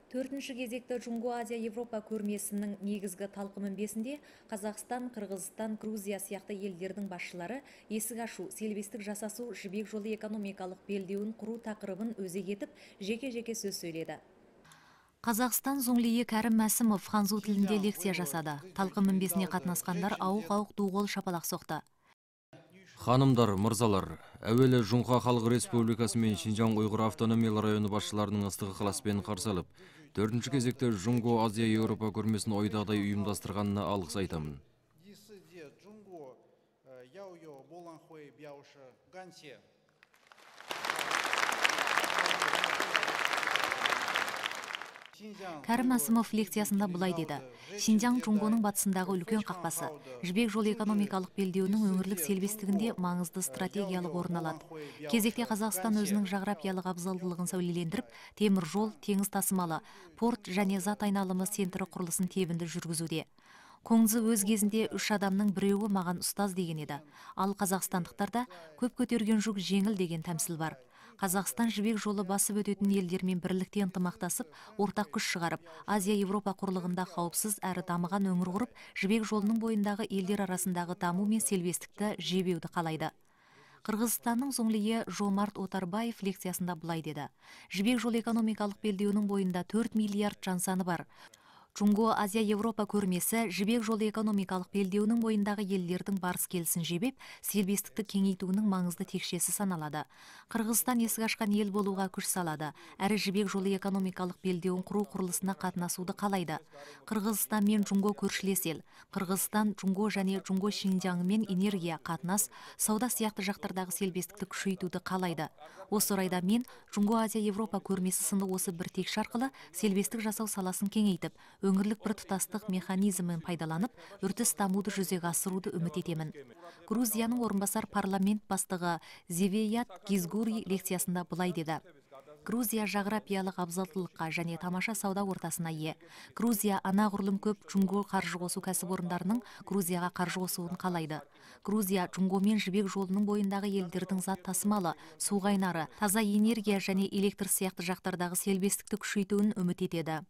Төртінші кезекті Жунго Азия Европа көрмесінің негізгі талқы мінбесінде Қазақстан, Қырғызстан, Грузия сияқты елдердің басшылары есік ашу, селбестік жасасу, жібек жолы экономикалық белдеуін құру тақырыбын өзек етіп, жеке-жеке сөз сөйледі. Қазақстан зоңлиі Кәрім Мәсімов ханзу тілінде лекция жасады. Талқы мінбесіне қатынасқандар ауық-ауық ду қол шапалақ соқты. Ханымдар, мырзалар, әуелі Жунха Халық Республикасы мен Шинжаң Ұйғыр автономиялы районы басшыларының ыстық ықыласпен қарсы алып, төртінші кезекті Жунго Азия Еуропа көрмесін ойдағыдай ұйымдастырғанына алғыс айтамын. Кәрім Мәсімов лекциясында былай деді. Шинжаң Жунгоның батысындағы үлкен қақпасы. Жібек жолы экономикалық белдеуінің өңірлік селбестігінде маңызды стратегиялық орын алады. Кезекте Қазақстан өзінің жағрапиялық абзалдылығын сәулелендіріп, темір жол, теңіз тасымалы, порт және зат айналымы центрі құрылысын тебінді жүргізуде. Коңзы өз кезінде үш адамның біреуі маған ұстаз деген еді. Ал қазақстандықтарда көп көтерген жүк жеңіл деген тәмсіл бар. Қазақстан жібек жолы басып өтетін елдермен бірлікте ынтымақтасып, ортақ күш шығарып, Азия-Европа құрлығында қауіпсіз әрі дамыған өңір құрып, жібек жолының бойындағы елдер арасындағы даму мен селбестікті жебеуді қалайды. Қырғызстанның зоңлиі Жомарт Отарбаев лекциясында былай деді. Жібек жолы экономикалық белдеуінің бойында 4 миллиард жан саны бар. Жунго Азия Европа көрмесі жібек жолы экономикалық белдеуінің бойындағы елдердің барыс-келісін жебеп, селбестікті кеңейтуінің маңызды текшесі саналады. Қырғызстан есік ашқан ел болуға күш салады, әрі жібек жолы экономикалық белдеуін құру құрылысына қатынасуды қалайды. Қырғызстан мен Жунго көршілес ел. Қырғызстан Жунго және Жунго Шинжаңымен энергия, қатынас, сауда сияқты жақтардағы селбестікті күшейтуді қалайды. Осы орайда мен Жунго Азия Европа көрмесі сынды осы бір текше арқылы селбестік жасау саласын кеңейтіп, өңірлік біртұтастық механизмін пайдаланып, үрдіс дамуды жүзеге асыруды үміт етемін. Грузияның орынбасар парламент бастығы Зевеят Гизгури лекциясында былай деді. Грузия жағрапиялық абзалдылыққа және тамаша сауда ортасына ие. Грузия анағұрлым көп Жунго қаржы қосу кәсіпорындарының Грузияға қаржы қосуын қалайды. Грузия Жунго мен жібек жолының бойындағы елдердің зат тасымалы, су қайнары, таза энергия және электр сияқты жақтардағы селбестікті күшейтуін үміт етеді.